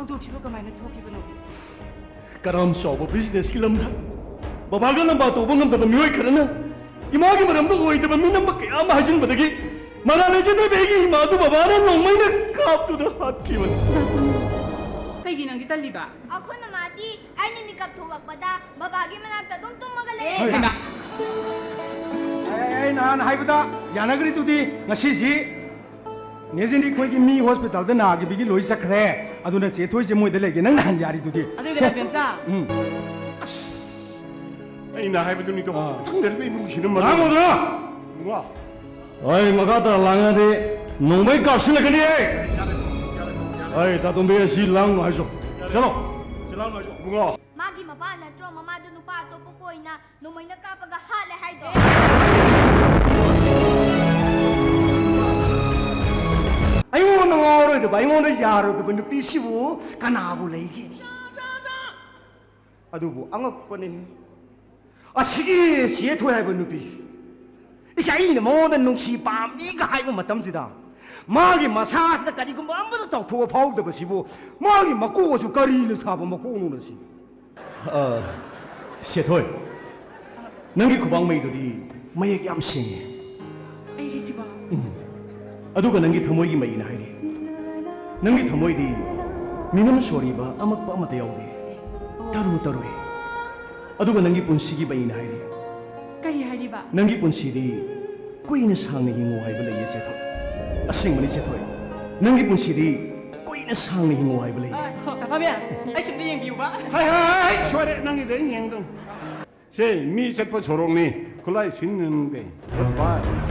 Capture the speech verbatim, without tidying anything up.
ꯊꯧꯗꯣꯛꯁꯤꯕꯨ ꯀꯃꯥꯏꯅ ꯊꯣꯛꯈꯤꯕꯅꯣ? ꯀꯔꯝ ꯆꯥꯎꯕ ꯕꯤꯖꯤꯅꯦꯁꯀꯤ ꯂꯝꯗ ꯕꯕꯥꯒ ꯂꯝꯕꯥ ꯇꯧꯕ ꯉꯝꯗꯕ ꯃꯤꯑꯣꯏ ꯈꯔꯅ ꯏꯃꯥꯒꯤ ꯃꯔꯝꯗ ꯑꯣꯏꯗꯕ ꯃꯤꯅꯝꯕ ꯀꯌꯥ ꯑꯃ ꯍꯥꯏꯖꯤꯟꯕꯗꯒꯤ ꯃꯔꯥꯜ ꯂꯩꯖꯗ꯭ꯔꯕ ꯑꯩꯒꯤ ꯏꯃꯥꯗꯨ ꯕꯕꯥꯅ ꯅꯣꯡꯃꯩꯅ ꯀꯥꯞꯇꯨꯅ ꯍꯥꯠꯈꯤꯕꯅꯤ꯫ ꯀꯩꯒꯤ ꯅꯪꯗꯤ ꯇꯜꯂꯤꯕ? ꯑꯩꯈꯣꯏ ꯃꯃꯥꯗꯤ ꯑꯩꯅ ꯃꯤꯀꯞ ꯊꯣꯛꯂꯛꯄꯗ ꯕꯕꯥꯒꯤ ꯃꯅꯥꯛꯇ ꯑꯗꯨꯝ ꯇꯨꯝꯃꯒ ꯂꯩ꯫ ꯑꯩ ꯅꯍꯥꯟ ꯍꯥꯏꯕꯗ ꯌꯥꯅꯈ꯭ꯔꯤꯗꯨꯗꯤ꯫ ꯉꯁꯤꯁꯤ ꯅꯦꯖꯤꯟꯗꯤ ꯑꯩꯈꯣꯏꯒꯤ ꯃꯤ ꯍꯣꯁꯄꯤꯇꯥꯜꯗ ꯅꯥꯈꯤꯕꯒꯤ ꯂꯣꯏ ꯆꯠꯈ꯭ꯔꯦ꯫ ꯑꯗꯨꯅ ꯆꯦ ꯊꯣꯏꯁꯦ ꯃꯣꯏꯗ ꯂꯩꯒꯦ꯫ ꯅꯪ ꯅꯍꯥꯟ ꯌꯥꯔꯤꯗꯨꯗꯤ꯫ ꯑꯗꯨꯒꯤꯅ ꯕꯦꯝꯆꯥ꯫ ꯎꯝ꯫ ꯑꯩꯅ ꯍꯥꯏꯕꯗꯨꯅꯤꯀꯣ꯫ ꯑꯥ꯫ ꯈꯤꯇꯪ ꯂꯩꯔꯒ ꯏꯃꯨꯡꯁꯤꯅ ꯉꯥꯡꯉꯨꯗ꯭ꯔꯣ? ꯏꯕꯨꯡꯉꯣ꯫ ꯑꯩ ꯃꯈꯥ ꯇꯥꯅ ꯂꯥꯡꯉꯗꯤ ꯅꯣꯡꯃꯩ ꯀꯥꯞꯁꯤꯜꯂꯛꯀꯅꯤ ꯑꯩ꯫ ꯑꯩ ꯇꯥꯇꯣꯝꯕꯤ ꯑꯁꯤ ꯂꯥꯡꯅꯨ ꯍꯥꯏꯁꯨ꯫ ꯆꯠꯂꯣ꯫ ꯏꯕꯨꯡꯉꯣ꯫ ꯃꯥꯒꯤ ꯃꯄꯥ ꯅꯠꯇ꯭ꯔꯣ ꯃꯃꯥꯗꯨ ꯅꯨꯄꯥ ꯑꯇꯣꯞꯄ ꯀꯣꯏꯅ ꯅꯣꯡꯃꯩꯅ ꯀꯥꯞꯄꯒ ꯍꯥꯠꯂꯦ ꯍꯥꯏꯗꯣ? ꯑꯩꯉꯣꯟꯗ ꯉꯥꯎꯔꯣꯏꯗꯕ, ꯑꯩꯉꯣꯟꯗ ꯌꯥꯔꯣꯏꯗꯕ ꯅꯨꯄꯤꯁꯤꯕꯨ ꯀꯅꯥꯕꯨ ꯂꯩꯒꯦ? ꯑꯗꯨꯕꯨ ꯑꯉꯛꯄꯅꯤ, ꯑꯁꯤꯒꯤ ꯆꯦ ꯊꯣꯏ ꯍꯥꯏꯕ ꯅꯨꯄꯤ, ꯏꯁ, ꯑꯩꯅ ꯃꯉꯣꯟꯗ ꯅꯨꯡꯁꯤ ꯄꯥꯝꯃꯤꯒ ꯍꯥꯏꯕ ꯃꯇꯝꯁꯤꯗ ꯃꯥꯒꯤ ꯃꯁꯥꯁꯤꯗ ꯀꯔꯤꯒꯨꯝꯕ ꯑꯃꯠꯇ ꯆꯥꯎꯊꯣꯛꯄ ꯐꯥꯎꯗꯕꯁꯤꯕꯨ ꯃꯥꯒꯤ ꯃꯀꯣꯛ ꯑꯁꯨ ꯀꯔꯤꯅ ꯁꯥꯕ ꯃꯀꯣꯛꯅꯣꯅ ꯁꯤ? ꯑ, ꯁꯦꯊꯣꯏ, ꯅꯪꯒꯤ ꯈꯨꯕꯥꯡ ꯃꯩꯗꯨꯗꯤ ꯃꯌꯦꯛ ꯌꯥꯝ ꯁꯦꯡꯉꯦ꯫ ꯑꯩꯒꯤꯁꯤꯕꯣ? ꯎꯝ꯫ ꯑꯗꯨꯒ ꯅꯪꯒꯤ ꯊꯃꯣꯏꯒꯤ ꯃꯩꯅ ꯍꯥꯏꯔꯤ, ꯅꯪꯒꯤ ꯊꯃꯣꯏꯗꯤ ꯃꯤꯅꯝ ꯁꯣꯔꯤꯕ ꯑꯃꯛꯄ ꯑꯃꯠꯇ ꯌꯥꯎꯗꯦ꯫ ꯇꯔꯨ ꯇꯔꯨꯏ꯫ ꯑꯗꯨꯒ ꯅꯪꯒꯤ ꯄꯨꯟꯁꯤꯒꯤ ꯃꯩꯅ ꯍꯥꯏꯔꯤ, ꯀꯔꯤ ꯍꯥꯏꯔꯤꯕ? ꯅꯪꯒꯤ ꯄꯨꯟꯁꯤꯗꯤ ꯀꯨꯏꯅ ꯁꯥꯡꯅ ꯍꯤꯡꯉꯨ ꯍꯥꯏꯕ ꯂꯩꯌꯦ ꯆꯦꯊꯣꯏ꯫ ꯑꯁꯦꯡꯕꯅꯤ ꯆꯦꯊꯣꯏ, ꯅꯪꯒꯤ ꯄꯨꯟꯁꯤꯗꯤ ꯀꯨꯏꯅ ꯁꯥꯡꯅ ꯍꯤꯡꯉꯨ ꯍꯥꯏꯕ ꯂꯩꯌꯦ꯫ ꯇꯥꯐꯝ, ꯑꯩ ꯁꯨꯝꯗ ꯌꯦꯡꯕꯤꯌꯨꯕ꯫ ꯍꯥꯏ ꯍꯥꯏ ꯍꯥꯏ, ꯁꯣꯏꯔꯦ, ꯅꯪꯒꯤꯗ ꯑꯩ ꯌꯦꯡꯗꯧ꯫ ꯁꯦ, ꯃꯤ ꯆꯠꯄ ꯁꯣꯔꯣꯛꯅꯤ, ꯈꯨꯠꯂꯥꯏ ꯁꯤꯟꯅꯅꯤꯡꯗꯦ꯫ Goodbye꯫